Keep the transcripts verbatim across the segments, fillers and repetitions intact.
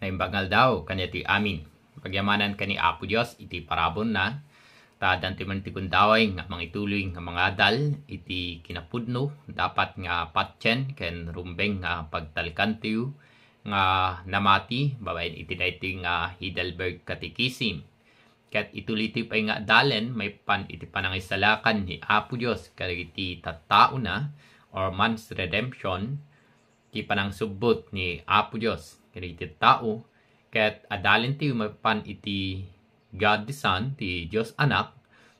Imbag nga aldaw, kaniatoy amin. Pagyamanan ka ni Apo Dios iti parabonna, ta addantoy man ti gundaway nga mangituloy nga mangadal iti kinapudno, dapat nga patien ken rumbeng nga pagtalkantayo nga namati babaen iti daytoy nga Heidelberg Catechism. Ket ituloytayo pay nga adalen maipan iti panangisalakan ni Apo Dios kadagiti tattaona, or man's redemption, ti panangsubbot ni Apo Dios kadagiti tao, ket adalentayo maipan iti God the Son, ti Dios Anak,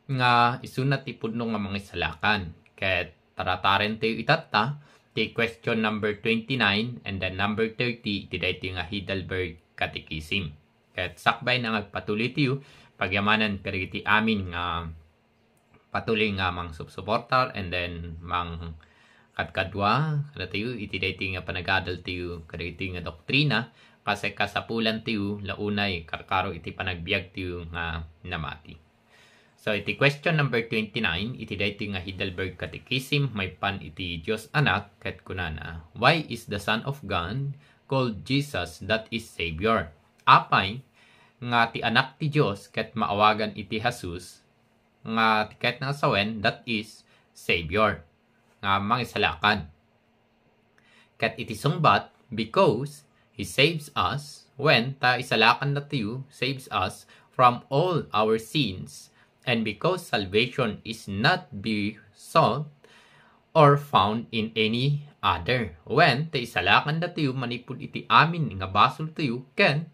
nga isuna ti pudno nga mangisalakan. Ket taratarentayo itatta ti question number twenty-nine and then number thirty iti daytoy nga Heidelberg Catechism. Ket sakbay na nga agpatuloytayo, pagyamanan kadagiti amin nga patuloy nga mangsupsuportar and then mangkadkadua kadatayo iti daytoy nga panagadaltayo kadagiti nga doktrina, kas kasapulantayo la unay karkaro iti panagbiagtayo nga namati. So, iti question number twenty-nine, iti daytoy nga Heidelberg Catechism, maipan iti Dios Anak, ket kunana, "Why is the Son of God called Jesus, that is Savior?" Apay nga ti Anak ti Dios ket maawagan iti Jesus nga ti kayatna nga sawen, that is, Savior, nga mangisalakan. Ket iti sungbat, because He saves us, wen ta isalakannatayo, saves us from all our sins, and because salvation is not be sought or found in any other, wen ta isalakannatayo manipud iti amin nga basoltayo, ken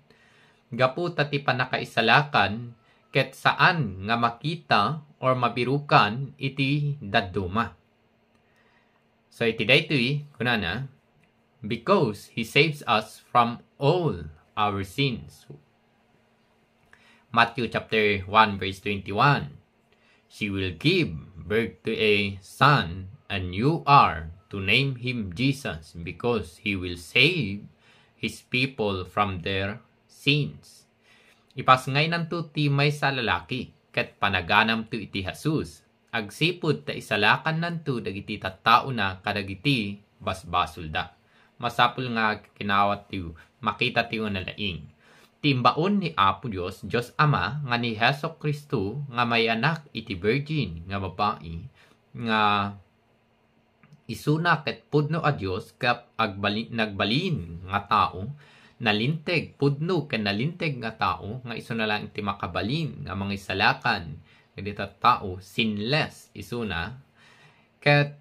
gapu ta ti pannakaisalakan ket saan nga makita or mabirukan iti dadduma. So, iti daytoy, kunana, "Because He saves us from all our sins." Matthew chapter one, verse twenty-one, "She will give birth to a son, and you are to name him Jesus, because he will save his people from their sins." Ipasngaynanto ti maysa a lalaki, ket panaganamto iti Jesus. Agsipud ta isalakannanto dagiti tattaona kadagiti basbasolda. Masapul nga kinawatyo, makitatyo nga nalaing. Ti imbaon ni Apo Dios, Dios Ama, nga ni Jesu-Cristo nga mayanak iti virgin nga babai, nga isuna ket pudno a Dios ket agbali-, nagbalin nga tao, nalinteg, pudno ken nalinteg nga tao, nga isuna laeng ti makabalin nga mangisalakan kadagiti tattao, sinless isuna, ket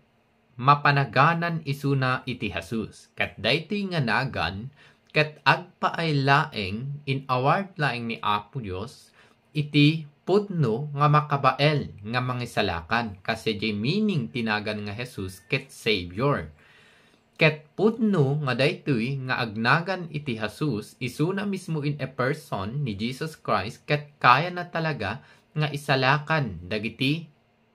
mapanaganan isuna iti Jesus. Ket daytoy nga nagan, ket agpaay laeng, inaward laeng ni Apo Dios iti pudno nga makabael nga mangisalakan. Kas sadiay meaning ti nagan nga Jesus ket Savior. Ket pudno nga daytoy nga agnagan iti Jesus, isuna mismo in a person ni Jesus Christ, ket kayana talaga nga isalakan dagiti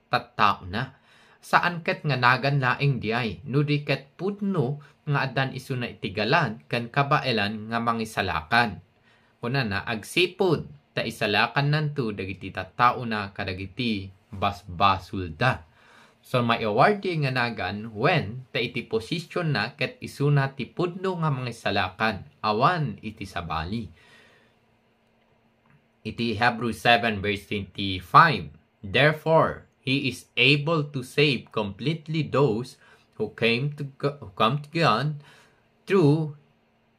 tattaona. Saan ket nga nagan laeng diay, no di ket pudno nga addan isuna iti galad ken kabaelan nga mangisalakan. Kunana, agsipud ta isalakannanto dagiti tattaona kadagiti basbasolda. So, ma-award diay nga nagan wen ta iti posisionna ket isuna ti pudno nga mangisalakan awan iti sabali. Iti Hebrews seven verse twenty-five, "Therefore, he is able to save completely those who came to Go-, who come to God through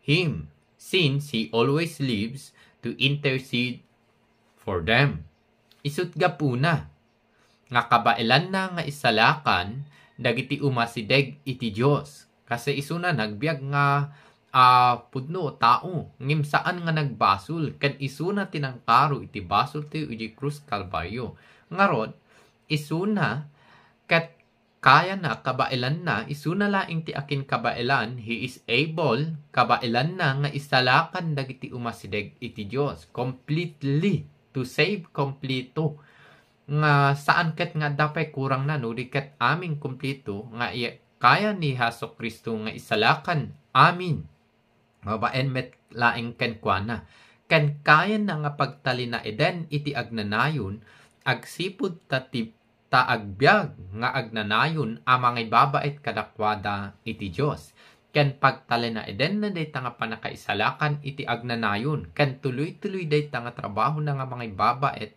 him, since he always lives to intercede for them." Isut' gapuna nga kabaelanna nga isalakan dagiti umasideg iti Dios. Kas isuna nagbiag nga, ah, pudno, tao, ngem saan nga nagbasol, ken isuna ti nangkaro iti basoltayo idiay krus Kalbario. Ngarud, isuna ket kayana, kabaelanna, isuna laeng ti akinkabaelan, he is able, kabaelanna nga isalakan dagiti umasideg iti Dios completely, to save, kompleto. Nga saan ket nga adda pay kurangna, no di ket amin kompleto nga i-, kaya ni Jesu-Cristo nga isalakan amin babaen met laeng kenkuana. Ken kayanna nga pagtalinaeden iti agnanayon agsipud ta ti, ta agbiag nga agnanayon a mangibabaet kadakuada iti Dios. ken pagtalinaedenna dayta nga pannakaisalakan iti agnanayon, ken tuloy-tuloy dayta nga trabahona nga mangibabaet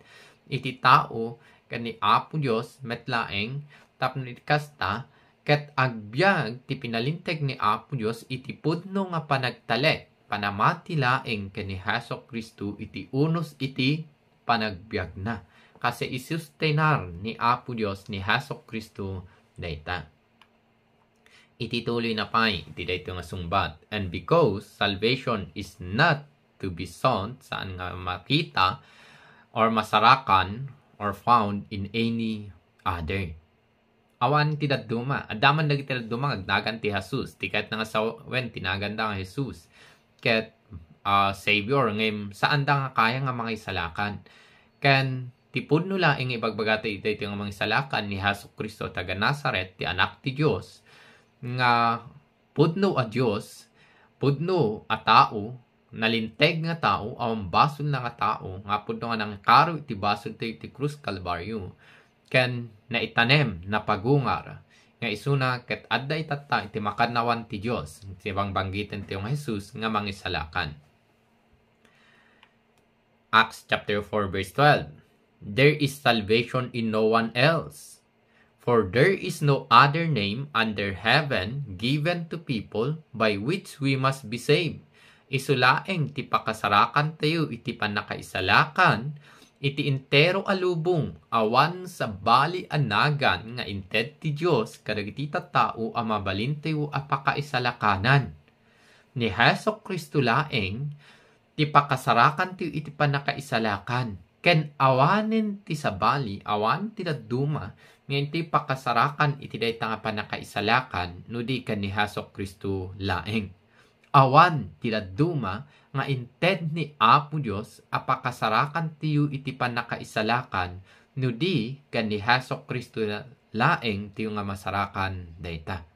iti tao ken ni Apo Dios met laeng, tapno iti kasta, ket agbiag ti pinalinteg ni Apo Dios iti pudno nga panagtalek, panamati laeng ken ni Jesu-Cristo iti unos iti panagbiagna. Kasi isustenar ni Apo Dios ni Jesu-Cristo dayta. Iti tuloy na pay iti daytoy nga sungbat. And because salvation is not to be sought, saan nga makita or masarakan or found in any other. Awan ti dadduma. Adda man dagiti dadduma nga agnagan ti Jesus. Ti kayatna nga sawen, tinaganda nga Jesus. Ket, ah, Savior, ngem saanda nga kaya nga mangisalakan. Ken ti pudno laeng nga ibagbagata iti daytoy nga mangisalakan ni Jesu-Cristo taga Nazaret, ti Anak ti Dios, nga pudno a Dios, pudno a tao, nalinteg nga tao, awan basolna nga tao, nga pudno nga nangikaro iti basoltayo iti krus Kalbario, ken naitanem, napagungar, nga isuna ket adda itatta iti makannawan ti Dios, ti bangbanggiten ti nga Jesus nga mangisalakan. Acts chapter four verse twelve, "There is salvation in no one else, for there is no other name under heaven given to people by which we must be saved." Isu laeng ti pakasarakantayo iti pannakaisalakan iti entero a lubong, awan sabali a nagan nga inted ti Dios kadagiti tattao a mabalintayo a pakaisalakanan. Ni Jesu-Cristo laeng ti pakasarakantayo iti pannakaisalakan, ken awanen ti sabali, awan ti dadduma nga intoy pakasarakan iti dayta nga pannakaisalakan no di ken ni Jesu-Cristo laeng. Awan ti dadduma nga inted ni Apo Dios a pakasarakantayo iti pannakaisalakan no di ken ni Jesu-Cristo la-, laeng ti nga masarakan dayta.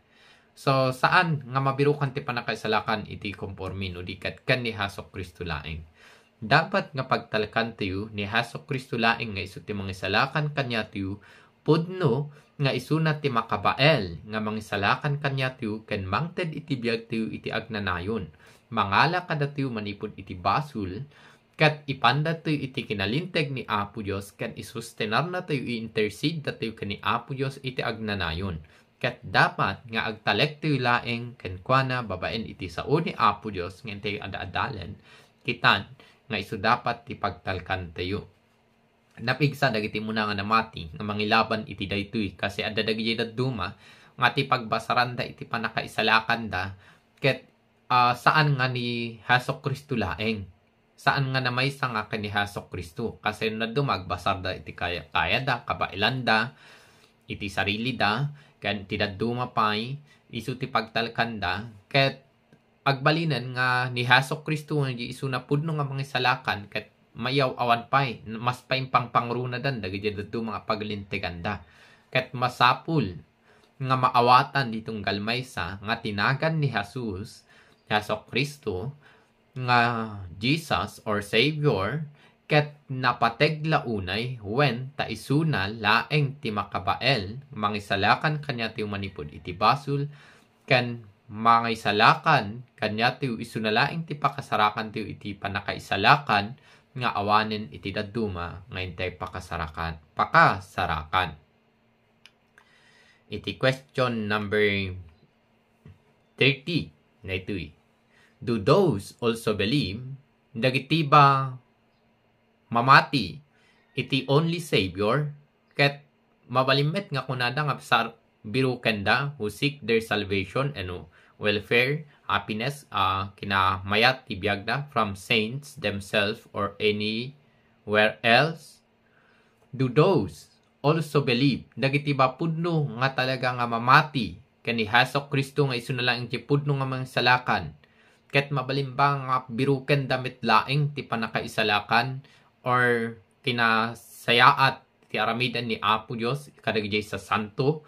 So, saan nga mabirukan ti pannakaisalakan iti kompormi no di ket ken ni Jesu-Cristo laeng. Dapat nga pagtalkantayo ni Jesu-Cristo laeng nga isu ti mangisalakan kaniatayo, pudno nga isuna ti makabael nga mangisalakan kaniatayo ken mangted iti biagtayo iti agnanayon. Mangala kadatayo manipud iti basol, ket ipandatayo iti kinalinteg ni Apo Dios ken isustenarnatayo, i-intercede-tayo ken ni Apo Dios iti agnanayon. Ket dapat nga agtalektayo laeng kenkuana babaen iti sao ni Apo Dios nga intayo ad-adalen, kitan nga isu dapat ti pagtalkantayo. Napigsa dagiti umuna nga namati nga mangilaban iti daytoy, kasi adda dagiti dadduma nga ti pagbasaranda iti pannakaisalakanda ket, ah, saan nga ni Jesu-Cristo laeng. Saan nga namaysa nga ken ni Jesu-Cristo. Kasi no dadduma agbasarda iti kaya-, kayada, kabaelanda, iti sarilida, ken ti dadduma pay, isu ti pagtalkanda, ket agbalinen nga ni Jesu-Cristo nga di isuna pudno nga mangisalakan, ket mayaw-awan pay, mas paimpangpangrunadan dagiti dadduma nga paglinteganda. Ket masapul nga maawatan di tunggal maysa nga ti nagan ni Jesus, Jesu-Cristo, nga Jesus or Savior, ket napateg la unay wen ta isuna laeng ti makabael, mangisalakan kaniatayo manipud iti basol, ken mangisalakan kaniatayo isuna laeng ti pakasarakantayo iti pannakaisalakan nga awanen iti dadduma nga intay pakasarakan, pakasarakan. Iti question number thirty, daytoy. Do those also believe, dagiti ba mamati iti only Savior, ket mabalin met nga kunada nga sar-, birukenda, who seek their salvation and welfare, happiness, ah, kinamayat ti biagda from saints themselves or anywhere else? Do those also believe, dagiti ba pudno nga talaga nga mamati ken ni Jesu-Cristo nga isuna laeng ti pudno nga mangisalakan, ket mabalin ba nga birukenda met laeng ti pannakaisalakan or kinasayaat ti aramiden ni Apo Dios kadagiti sasanto,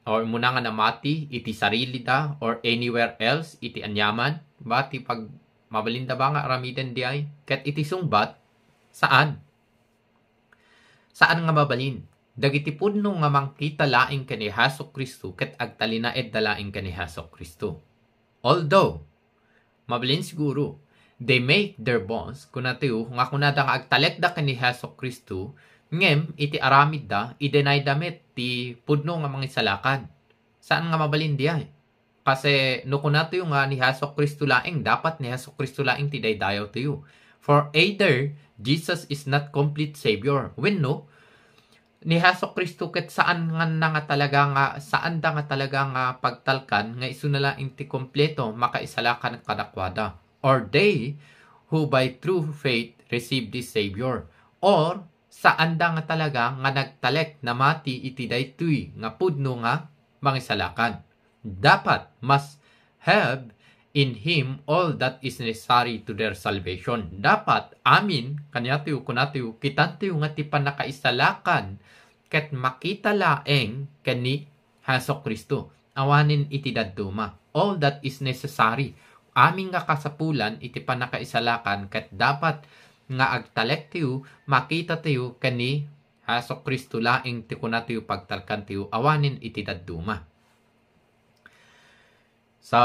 or umuna nga namati iti sarilida or anywhere else iti aniaman? Ba ti pag-, mabalinda ba nga aramiden diay? Ket iti sungbat, saan. Saan nga mabalin. Dagiti pudno nga mangkita laeng ken ni Jesu-Cristo ket agtalinaedda laeng ken ni Jesu-Cristo. Although, mabalin siguro, they make their boast, kunatayo, nga kunada nga agtalekda ken ni Jesu Cristo, ngem iti aramidda, i-deny-da met ti pudno nga mangisalakan. Saan nga mabalin diay? Kasi no kunatayo nga ni Jesu Cristo laeng, dapat ni Jesu Cristo laeng ti daydayawtayo. For either Jesus is not complete Savior. Wenno, ni Jesu Cristo ket saan nga na nga talaga nga, saan da nga talaga nga pagtalkan nga isu na laeng ti kompleto makaisalakan kadakuada. Or they who by true faith receive this Savior. Or saan da nga talaga nga nagtalek, namati iti daytoy nga pudno nga mangisalakan. Dapat must have in him all that is necessary to their salvation. Dapat amin, kaniatayo, kunatayo, kitantayo nga ti pannakaisalakan ket makita laeng ken ni Jesu Cristo. Awanen iti dadduma. All that is necessary. Amin nga kasapulan iti pannakaisalakan ket dapat nga agtalektayo, makitatayo ken ni Jesu Cristo laeng ti kunatayo pagtalkantayo awanen iti dadduma. So,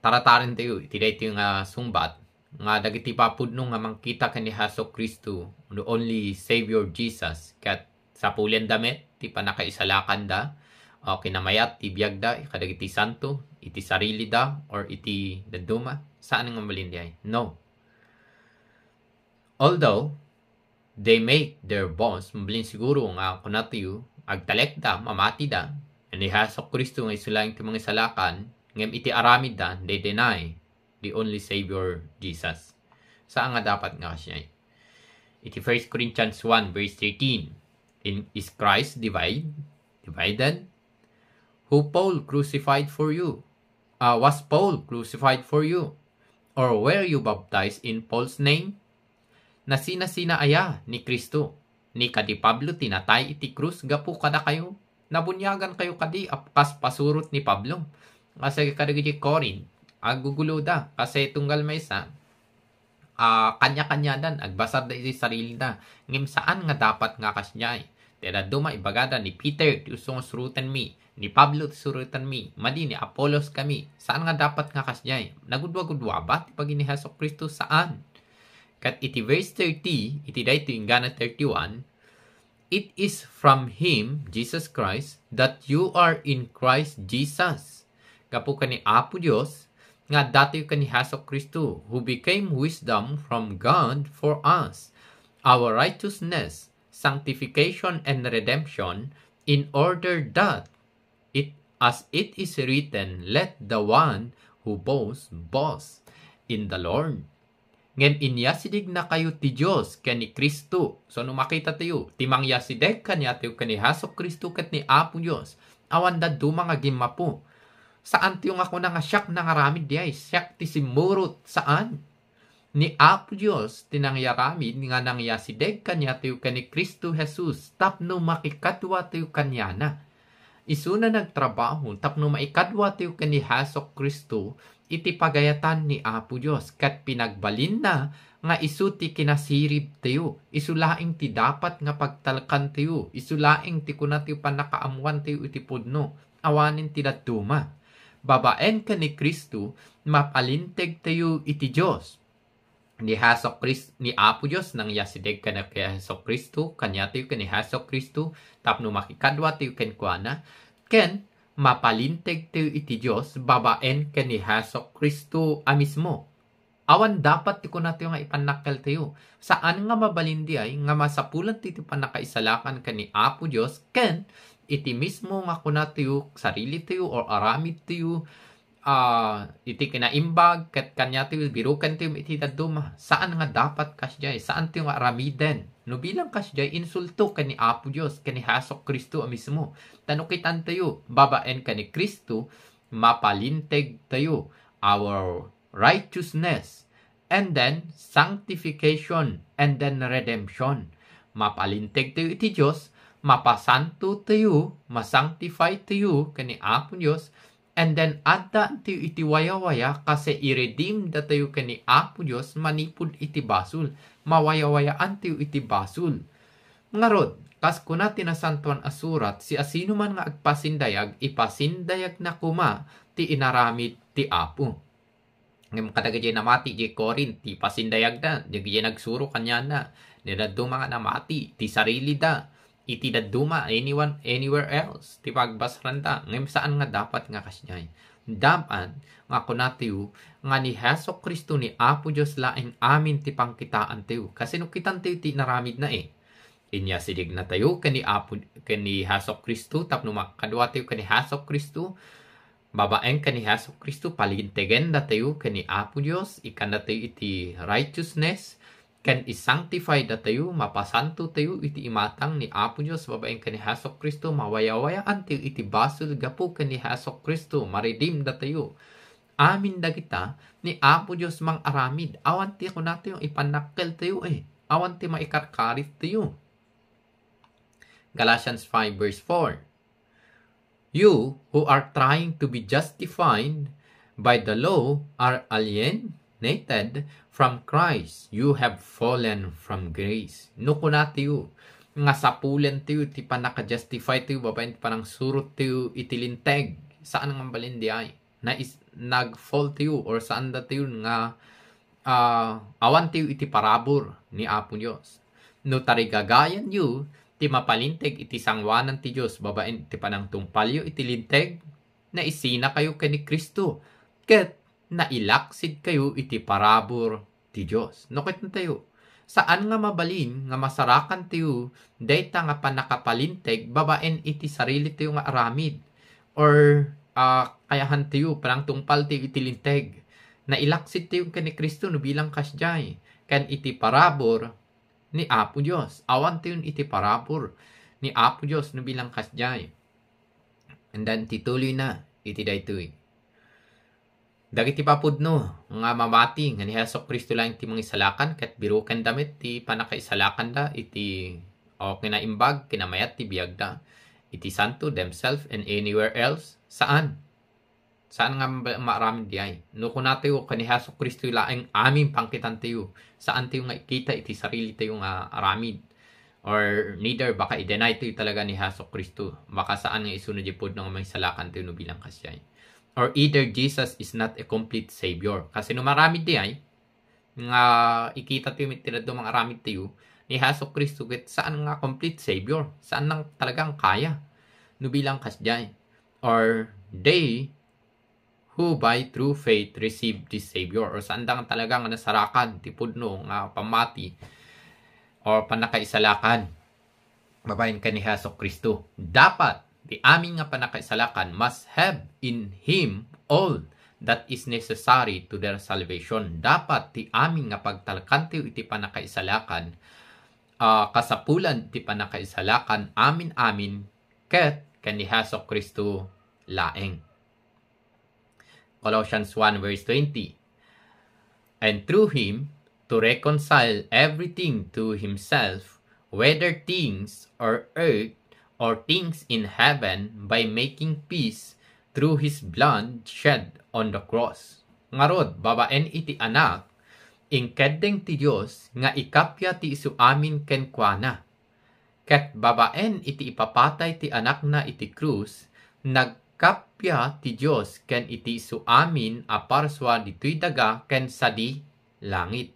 taratarentayo iti daytoy nga sungbat nga dagiti papudno nga mangkita ken ni Jesu Cristo, the only Savior Jesus, ket sapulenda met ti pannakaisalakanda, o kinamayat ti biagda kadagiti santo, iti sarilida, or iti dadduma. Saan nga mabalin diay? No. Although, they make their boast, mabalin siguro nga kunatayo, agtalekda, mamatida, ni Jesu Cristo nga isu laeng ti mangisalakan, ngem iti aramidda, they deny the only Savior, Jesus. Saan nga dapat nga kasiay? Iti First Corinthians one verse thirteen, in, is Christ divide, divided? Who Paul crucified for you? Uh, was Paul crucified for you? Or were you baptized in Paul's name? Nasinasina aya ni Cristo? Ni kadi Pablo ti natay iti krus gapu kadakayo? Nabuniagan kayo kadi a kas pasurot ni Pablo? Kasi kadagiti Corinth, aguguloda, kasi tunggal maysa, ah, kanya-kanyadan, agbasarda iti sarilida. Ngem saan nga dapat nga kasdiay. Ti dadduma ibagada ni Peter, ti usto nga surotenmi, ni Pablo ti surotenmi, madi ni Apolos kami. Saan nga dapat nga kasdiay. Nagudua-gudua ba ti pagini Jesu Cristo? Saan. Ket iti verse thirty, iti daytoy inggana thirty-one, it is from Him, Jesus Christ, that you are in Christ Jesus. Gapu ken ni Apo Dios, nga addatayo ken ni Jesu Cristo, who became wisdom from God for us, our righteousness, sanctification, and redemption, in order that it, as it is written, "Let the one who boasts boast in the Lord." Ngem inyasidignakayo ti Dios ken ni Cristo. So, no makitatayo, ti mangyasideg kaniatayo ken ni Jesu Cristo ket ni Apo Dios, awan dadduma nga gimmapo. Saantayo nga kuna nga siak nangaramid diay, siak ti simmurot. Saan. Ni Apo Dios ti nangiaramid nga nangyasideg kaniatayo ken ni Cristo Jesus tapno makikaduatayo kaniana. Isuna nagtrabaho tapno maikaduatayo ken ni Jesu Cristo iti pagayatan ni Apo Dios, ket pinagbalinna nga isu ti kinasiribtayo, isu laeng ti dapat nga pagtalkantayo, isu laeng ti kunatayo pannakaammoantayo iti pudno, awanen ti dadduma. Babaen ken ni Cristo, mapalintegtayo iti Dios. Ni Jesu Cris-, ni Apo Dios nangyasideg ken ni Jesu Cristo, kaniatayo ken ni Jesu Cristo, tapno makikaduatayo kenkuana, ken mapalintegtayo iti Dios babaen ken ni Jesu Cristo a mismo. Awan dapat ti kunatayo nga ipannakkeltayo. Saan nga mabalin diay nga masapulan ti, ti pannakaisalakan ken ni Apo Dios ken iti mismo nga kunatayo, sarilitayo or aramidtayo, ah, iti kinaimbag, ket kaniatayo, birukentayo iti dadduma. Saan nga dapat kasdiay, saantayo nga aramiden. No bilang kasdiay, insulto ken ni Apo Dios, ken ni Jesu Cristo a mismo. Ta no kitantayo, babaen ken ni Cristo, mapalintegtayo, our righteousness, and then sanctification, and then redemption. Mapalintegtayo iti Dios, mapasantotayo, masanctifytayo ken ni Apo Dios, and then addaantayo iti wayawaya, kasi i-redeem datayo ken ni Apo Dios manipud iti basol, mawayawayaantayo iti basol. Ngarud, kas kuna ti Nasantoan a Surat, siasinoman nga agpasindayag, ipasindayagna koma ti inaramid ti Apo. Ngem kadagiti namati idiay Corinth, ti pasindayagda, dagiti nagsuro kaniana, ni dadduma nga namati, ti sarilida, iti dadduma, anyone, anywhere else, ti pagbasranda. Ngem saan nga dapat nga kasdiay. Dapat nga kunatayo nga ni Jesu-Cristo ni Apo Dios laeng amin ti pangkitaantayo. Kasi no kitantayo ti inaramidna eh. Inyasidignatayo ken ni Apo, ken ni Jesu-Cristo tapno makaduatayo ken ni Jesu-Cristo. Babaen ken ni Jesu-Cristo, palintegendatayo ken ni Apo Dios, ikkannatayo iti righteousness, ken i-sanctify datayo, mapasantotayo iti imatang ni Apo Dios babaen ken ni Jesu-Cristo, mawayawayaantayo iti basol gapu ken ni Jesu-Cristo, ma-redeem datayo. Amin dagita ni Apo Dios mang-aramid, awan ti kunatayo ipannakkeltayo eh, awan ti maikarkarit tayo. Galatians five verse four. You who are trying to be justified by the law are alienated from Christ. You have fallen from grace. No kunatayo nga sapulentayo ti pannaka-justify tayo babaen ti panangsurot tayo iti linteg. Saan nga mabalin diay? Na is, nag-fall tayo or saan datayo nga ah, awan tayo iti parabur ni Apo Dios. No tarigagayanyo ti mapalinteg iti sangoanan ti Dios babaen iti panangtungpalyo iti linteg, naisinakayo ken ni Cristo, ket nailaksidkayo iti parabur ti Dios. No ket tayo, saan nga mabalin nga masarakantayo dayta nga pannakapalinteg babaen iti sarilitayo nga aramid or, ah, kayahantayo, panangtungpaltayo iti linteg. Nailaksidtayo ken ni Cristo no bilang kasdiay, ken iti parabur ni Apo Dios. Awantayon iti parabur ni Apo Dios no bilang kasdiay. And then, ti tuloyna iti daytoy. Dagiti papudno nga mamati nga ni Jesu-Cristo laeng ti mangisalakan ket birukenda met ti pannakaisalakanda iti, o kinaimbag, kinamayat ti biagda iti santo, themselves, and anywhere else? Saan. Saan nga ma-, maaramid diay? No kunatayo, ken ni Jesu-Cristo laeng amin pangkitantayo. Saantayo nga ikita iti sarilitayo nga aramid. Or neither, baka i-deny tayo talaga ni Jesu-Cristo. Baka saan nga isu no di pudno nga mangisalakantayo no bilang kasdiay. Or either Jesus is not a complete Savior. Kasi no maaramid diay, nga ikita tayo met ti dadduma nga aramid tayo, ni Jesu-Cristo ket saan nga complete Savior. Saan nang talagang kaya. No bilang kasdiay. Or they who by true faith receive this Savior. Or saan dang talaga nga nasarakan ti pudno nga pammati or pannakaisalakan babaen ken ni Jesu-Cristo. Dapat ti amin nga pannakaisalakan must have in Him all that is necessary to their salvation. Dapat ti amin nga pagtalkantayo iti pannakaisalakan, ah, kasapulan ti pannakaisalakan amin-amin ket ken ni Jesu-Cristo laeng. Colossians one verse twenty. And through him to reconcile everything to himself, whether things or earth or things in heaven, by making peace through his blood shed on the cross. Ngarud, babaen iti Anak, inkeddeng ti Dios nga ikappia ti isu amin kenkuana. Ket babaen iti ipapatay ti Anakna iti krus, nagkappia ti Dios ken iti isu amin a parsua ditoy daga ken sadi langit.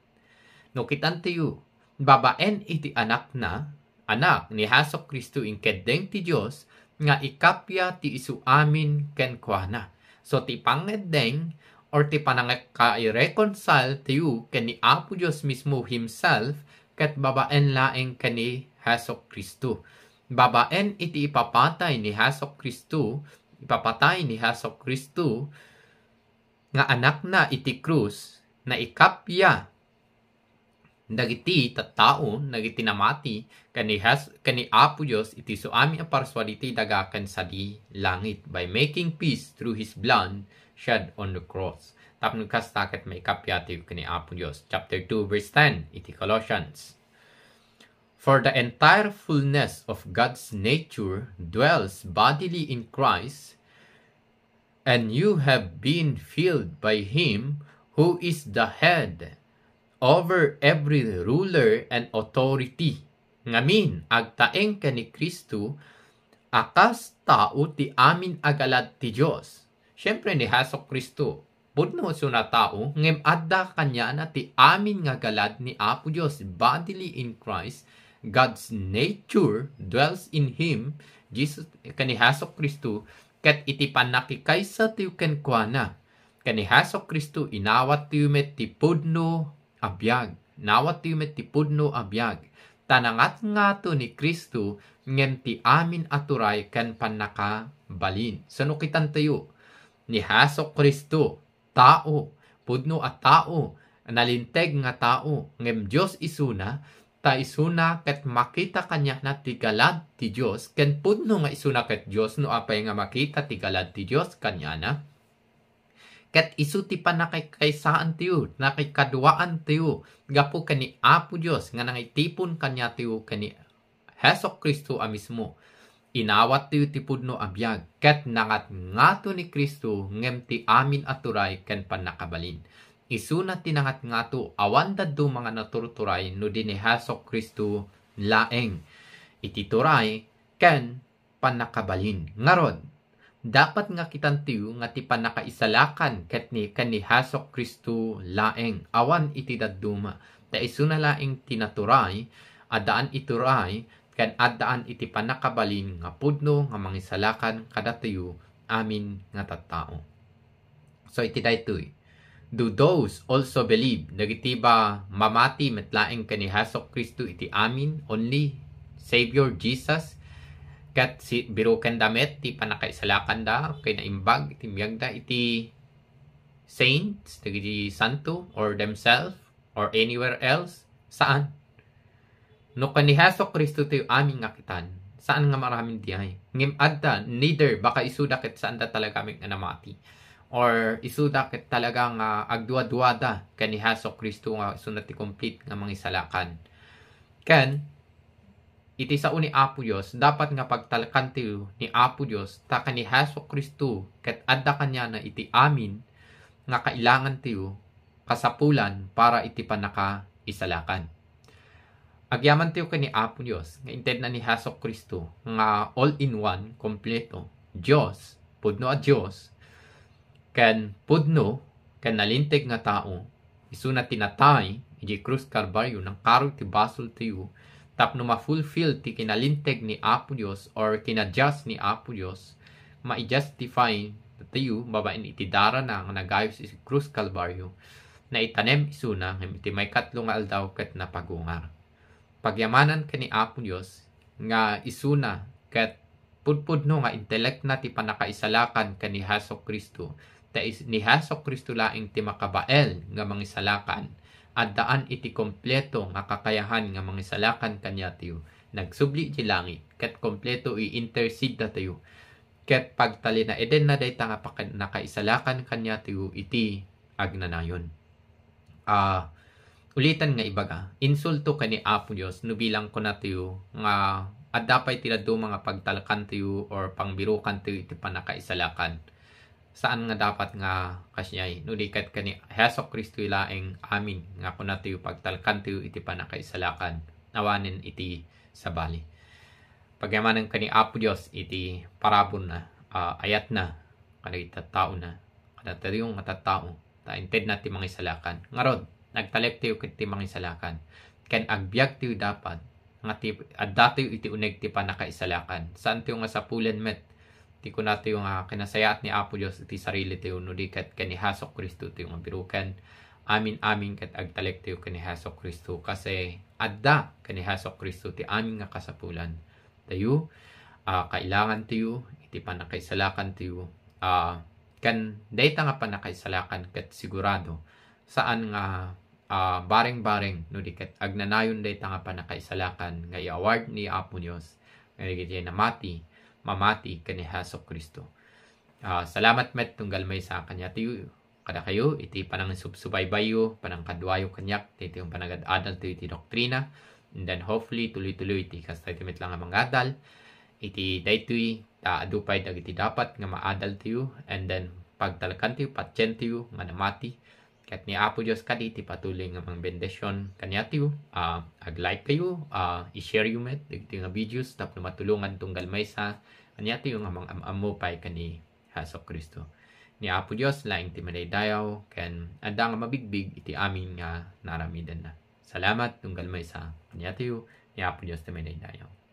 No kitantayo, babaen iti Anakna, Anak ni Jesu-Cristo inkeddeng ti Dios nga ikappia ti isu amin kenkuana. So, ti pangngeddeng or ti panangkaireconcile tayo ken ni Apo Dios mismo himself ket babaen laeng ken ni Jesu-Cristo. Babaen iti ipapatay ni Jesu-Cristo, ipapatay ni Jesu-Cristo nga Anakna iti krus, naikappia dagiti tattao, dagiti namati, ken ni Jes-, ken ni Apo Dios iti isu amin a parsua ditoy daga ken sadi langit by making peace through his blood shed on the cross. Tapno kasta ket maikappia tayo ken ni Apo Dios. Chapter two, verse ten, iti Colossians. For the entire fullness of God's nature dwells bodily in Christ, and you have been filled by him who is the head over every ruler and authority. Ngamin, agtaeng ken ni Cristo a kas tao ti amin a galad ti Dios. Siempre, ni Jesu-Cristo, pudno isuna tao, ngem adda kaniana ti amin nga galad ni Apo Dios, bodily in Christ, God's nature dwells in him, Jesus, ken ni Hesu Kristo, ket iti pannakikaysatayo kenkuana, ken ni Hesu Kristo, inawatyo met ti pudno a biag. Inawatyo met ti pudno a biag. Ta nangatngato ni Kristo ngem ti amin a turay ken pannakabalin. Sano kitantayo? Ni Hesu Kristo, tao, pudno a tao, nalinteg nga tao, ngem Dios isuna, ta isuna ket makita kaniana ti galad ti Dios, ken pudno nga isuna ket Dios no apay nga makita ti galad ti Dios kaniana. Ket isu ti pannakikaysaantayo, nakikaduaantayo gapu ken ni Apo Dios nga nangitipon kaniatayo ken ni Hesu Kristo a mismo. Inawatyo ti pudno a biag, ket nangatngato ni Kristo ngem ti amin a turay ken pannakabalin. Isuna ti nangatngato, awan dadduma nga naturturay no di ni Hesu Kristo laeng. Iti turay ken pannakabalin. Ngarud, dapat nga kitantayo nga ti pannakaisalakan ket ni, ken ni Hesu Kristo laeng, awan iti dadduma. Ta isuna laeng ti naturay, addaan ituray, ken addaan iti pannakabalin nga pudno nga mangisalakan kadatayo amin nga tattao. So, iti daytoy, "Do those also believe?" Dagiti ba mamati met laeng ken ni Hesu Kristo iti amin, only Savior Jesus, ket si, birukenda met ti pannakaisalakanda, kinaimbag iti biagda iti saints, dagiti santo, or themselves, or anywhere else? Saan. No ken ni Hesu Kristo tayo amin nga kitan, saan nga maramin diay. Ngem adda, neither, baka isuda ket saanda talaga met nga namati. Or isuda ket talaga nga agduaduada ken ni Hesu Kristo nga isuna ti complete nga mangisalakan. Ken, iti sao ni Apo Dios, dapat nga pagtalkantayo ni Apo Dios, ta ken ni Hesu Kristo ket adda kaniana iti amin nga kailangantayo kasapulan para iti pannakaisalakan. Agyamantayo ken ni Apo Dios nga intedna ni Hesu Kristo nga all in one, kompleto, Dios, pudno a Dios, ken pudno ken nalinteg nga tao, isuna ti natay idiay krus Kalbario, nangkaro iti basoltayo, tapno ma-fulfill ti kinalinteg ni Apo Dios or kina-just ni Apo Dios, ma-justify tayo babaen iti darana nga nagayos iti krus Kalbario, naitanem isuna, ngem iti maikatlo nga aldaw ket napagungar. Pagyamanan ken ni Apo Dios nga isuna ket pudpudno nga intelekna ti pannakaisalakan ken ni Hesu Kristo. Ta is-, ni Hesu Kristo laeng ti makabael nga mangisalakan. Addaan iti kompleto nga kakayahan nga mangisalakan kaniatayo. Nagsubli iti langit, ket kompleto i-intercede datayo. Ket pagtalinaedenna dayta nga paka-, nakaisalakan kaniatayo iti agnanayon. Ah, ulitan nga ibaga, insulto ken ni Apo Dios no bilang kunatayo nga adda pay ti dadduma nga pagtalkantayo or pangbirukantayo iti pannakaisalakan. Saan nga dapat nga kasiay, no di ket ken ni Hesu Kristo laeng amin nga kunatayo pagtalkantayo iti pannakaisalakan, awanen iti sabali. Pagyamanen ken ni Apo Dios iti paraburna, ah, ayatna, kadagiti tattaona, kadatayo nga tattao, ta intedna ti mangisalakan. Ngarud, nagtalektayo ket ti mangisalakan. Ken agbiagtayo dapat nga ti, addatayo iti uneg ti pannakaisalakan. Saantayo nga sapulen met ti kunatayo nga kinasayaat ni Apo Dios iti sarilitayo no di ket ken ni Hesu Kristo tayo nga biruken. Amin, amin ket agtalektayo ken ni Hesu Kristo. Kasi adda ken ni Hesu Kristo ti amin nga kasapulan. Tayo, ah, kailangan tayo iti pannakaisalakan tayo. Ah, ken dayta nga pannakaisalakan ket sigurado saan nga, ah, bareng-bareng no di ket agnanayon dayta nga pannakaisalakan nga i-award ni Apo Dios nga dagiti namati, mamati ken ni Hesu Kristo. Ah, salamat met tunggal maysa kaniatayo, kadakayo iti panangsusubaybayyo, panangkaduayo kaniak, iti panagad-adaltayo iti doktrina. And then hopefully, tuloy-tuloy iti kasta iti met lang nga mangadal. Iti daytoy, ta adu pay dagiti dapat nga maadaltayo, and then pagtalkantayo, patientayo nga namati. Ket ni Apo Dios kadi ti patuloy nga mangbendision kaniatayo. Ah, ag-like kayo, ah, i-share yo met dagiti nga videos tapno matulongan tunggal maysa kaniatayo nga mangam-ammo pay ken ni Hesu Kristo. Ni Apo Dios laeng ti madaydayaw, ken adda nga mabigbig iti amin nga naaramidenna. Salamat, tunggal maysa. Kaniatayo ni Apo Dios ti madaydayaw.